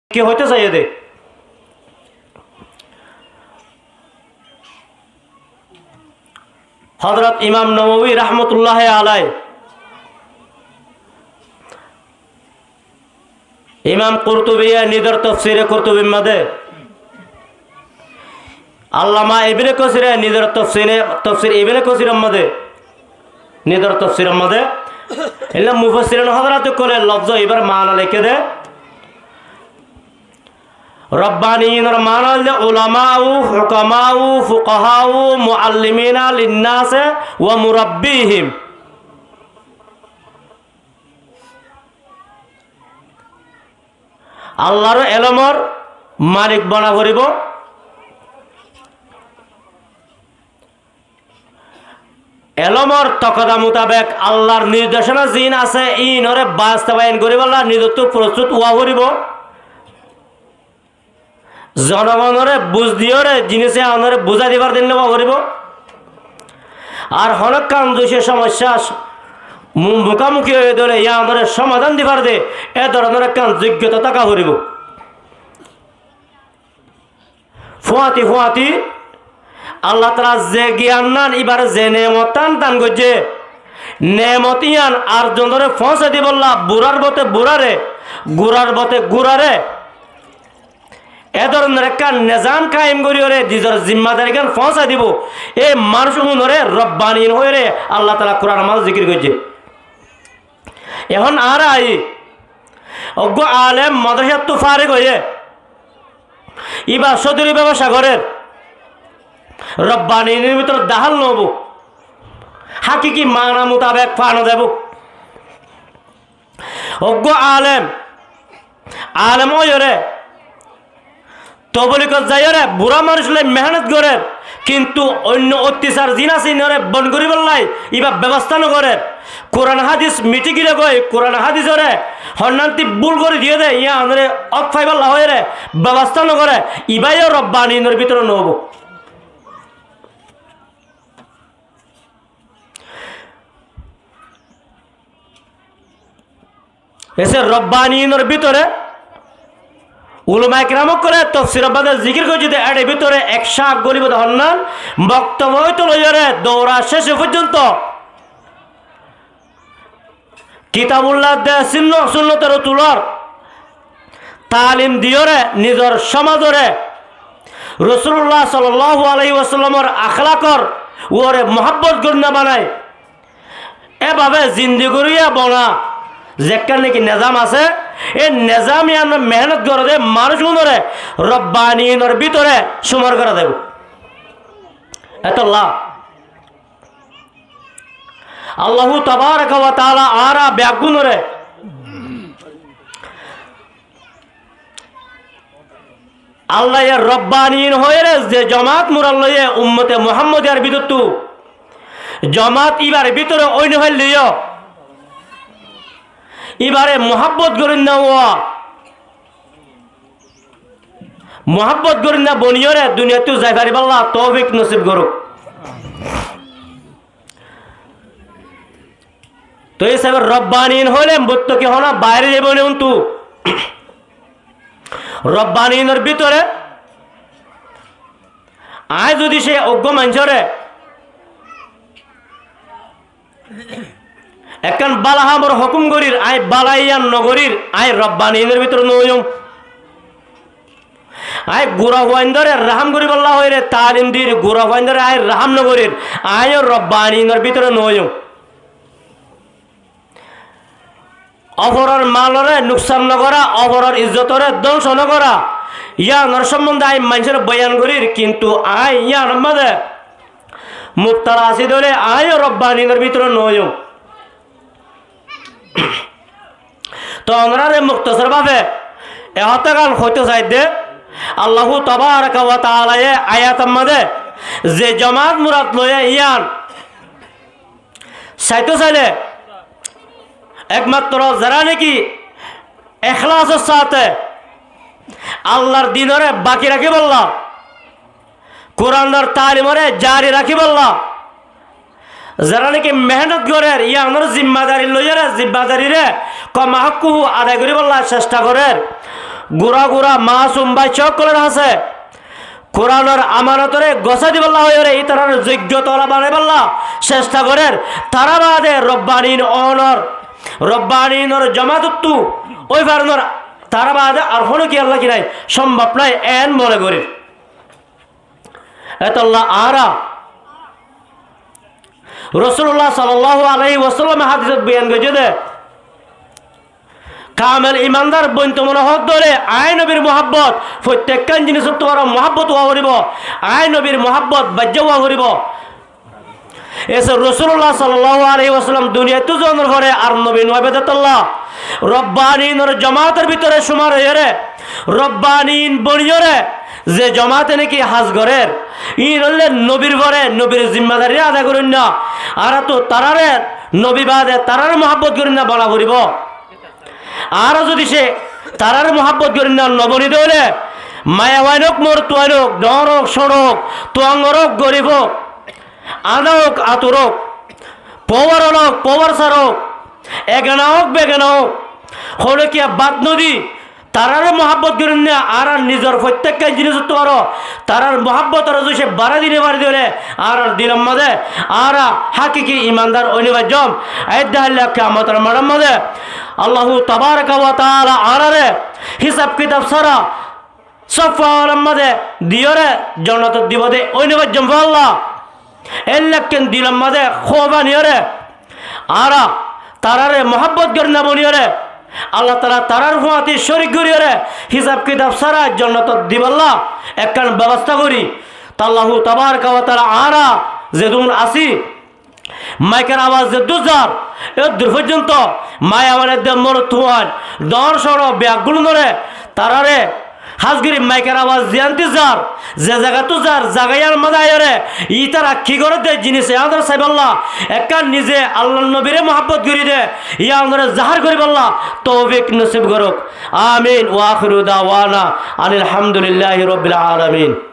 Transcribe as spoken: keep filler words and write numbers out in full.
ki hoitó saiyé dé? Hozorot Imam Nawawi rahmatulláhi alai, Imam Kurtubiye nizor tofsire Kurtubir modé, Allama Ibne Kosire nizor tofsire, tofsir Ibne Kosiror modé, nizor tofsiror modé, illa mufassirin hozorot ókkole lofzo ibar maana leikké dé. Robbaniyinor maana óilde ulamau, hukamau, fukaháu, muallimina linnase wa murabbihim. Allar elomor malik bana foribó. Elomor tokoda mutabek Allar nirdecona ziín asé, íinore bastobayon goríbolla nizottú prostut ówa foribó. Zonogonore buz diyóre jinis iánore buzái dibar dé enne ówa foribó. Ar honókkan zodi somossá mu-, mukámuki óiye dé óile iánore somadan dibar dé, e dóronor ekkán zoiggota táka foribó. Fúañti fúañti Allah taala ze giyan nan, ibare ze neemot tán dan goijjé, neemot iyan ar zonore foóñsai dibolla, burar bote burare, gurar bote gurare, e dóronor ekkán nezam kaim goríyore nizor zimmadari gán foóñsai dibó. E manúc únore robbaniyin hoiyóre Allah taala Kuranor mazé zikir goijjé. Ehón añára aiyí, uggúa alem modorásattu farig óiye, íba sódori bebasá gorér, robbaniyinor bútore dahól noóibo, hákiki maana mutabek fa nozaibó. Uggúa alem, alem óiyoré, tobligót zaiyóre burá manúc loi mehénot gorér, kintu oinno ottasar ziín asé íinore bon goríbolla íba bebosta nogorér. Kuran hádis mithi gilé goi, Kuran hádisoré honnánti búl gorí diyé dé, yíanore ók faibolla hoiyóre bebosta nogoré, íbayó robbaniyinor bútore noóibo. Ese robbaniyinor bútore ulamaye keram ókkole tofsiror mazé zikir goijjé dé, ér bútore ek cák goríbo dé honnán, moktob óttu loiyóre doura céc foijjonto kitabullar dé sunno-, sunnotor tulor taalim diyóre nizor somazoré Rosulullah sallallahu alaihi wasallamor akhlakor uore muhábbot gorinna banai. Ebabe zindigi goríya bona zekkán niki nezam asé, e nezam iyan mehénot goré dé manúc únore robbaniyinor bútore cumar gora zaibo. Etolla Allahu tabaraka wa taala añára beggúnore Allaye robbaniyin hoiyóre ze jomaat murad loiyé ummote Muhámmadiyar bútottu, jomaat íbar bútore ói nofailleyó, íbare muhábbot gorinna uwa, muhábbot gorinna boniyóre duniyattu zai faribálla toufik nosib gorouk. Toi hísabe robbaniyin hoile búttu ki hona baire zaibo né untu? Robbaniyinor bútore añí zodi cé uggúa maincóre ekkán bála hamor hókum gorír, añí bála iyan nogorír, añí robbaniyinor bútore noóiyum. Añí gura fuaindóre rahám goríbolla hoiyóre taalim dir, gura fuaindóre añí rahám nogorír, añíyo robbaniyinor bútore noóiyum. Oforor malore nuksan nogora, oforor izzotoré dóngco nogora, yíanor sombonde añí maincóre boyan gorír, kintu añí yíanor mazé mubtala así dóile añíyo robbaniyinor bútore noóiyum. Toi onoráre muktosor bábe e hotágan hoitó saidde, Allahu tabaraka wa taalaye ayator mazé ze jomaat murad loiyé yían saitó sailé ekmatro zará niki ekhlasor sáte Allar dinoré baki rakíbolla, Kuranor taalimoré jari rakíbolla, zará niki mehénot gorér, yíanor zimmadari loiyóre, zimmadarire koma hókkuhú adai goríbolla cesta gorér, gura gura masum baiccá ókkolor hásé Kuranor amanotoré gosái dibálla hoiyóre ítararé zoiggo tola banaibálla cesta gorér. Tará baade Robbaniyin onor, Robbaniyin onor jomaatottú ói faronor tará baade ar honó kiyólla ki nái, cómbab nái, eén mone gorír. Étolla añára Rosulullah sallallahu alaihi wasallame hádisot boyan goijjé dé, kamel imandar bointo mone hoódde óile aññí nobir muhábbot, fottekkán jinisottu boro muhábbot ówa foribó, aññí nobir muhábbot baijjá ówa foribó. Ese Rosulullah sallallahu alaihi wasallam duniyaittú zonor fore ar nobi no aibé dé tolla, Robbaniyinor jomaator bútore cúmar óiyore, Robbaniyin boniyore, ze jomaate naki has gorér, íin óilde nobir fore nobir zimmadari adá goróinna. Añárattú taráre nobi baade taráre muhábbot goróinna bana foribó. Añára zodi se taráre muhábbot goróinna no boni dé óile, maiyafuain ók, morotfuain ók, dhoóñr ók, cóñr ók, tuáñgor ók, gorib ók, adá ók, atur ók, powar ók, powar sar ók, egana ók, begana ók, honókiya bad no di, taráre muhábbot goróinna añárar nizor fottekkán jinisottu boro, tarár muhábbotoré zodi se barái di no fari dé óile, añárar dilor mazé añára hákiki imandar ói no faijjóm. Edde háilla kiyamotor maçor mazé Allahu tabaraka wa taala añáráre hísab kitab sára sóffa ókkolor mazé diyóre jonnotot dibou dé ói no faijjóm falla. Éillakkén dilor mazé hóf aniyóre añára taráre muhábbot goróinna boniyóre, Allah taala tarár fúañti córik goríyore hísab kitab sára jonnotot dibálla ekkán bebosta gorí. Te Allahu tabaraka wa taala añára zedún así, maikor abas zeddúr zar, éddur fóijjonto maiyafuain edde morotfuain, dhoóñr cóñr beggúnoré taráre hás gorí maikor abas ziyánti zar, ze zagattú zar, zaga yíanor mazé aiyóre, ítara ki gorédde jinis yíanor saibálla, ekkán nize Allar nobiré muhábbot gorí dé, yíanoré zahár goríbálla toufik nosib gorók. Amin. Wa akhiru dawana anil hamdulillahi rabbil alamin.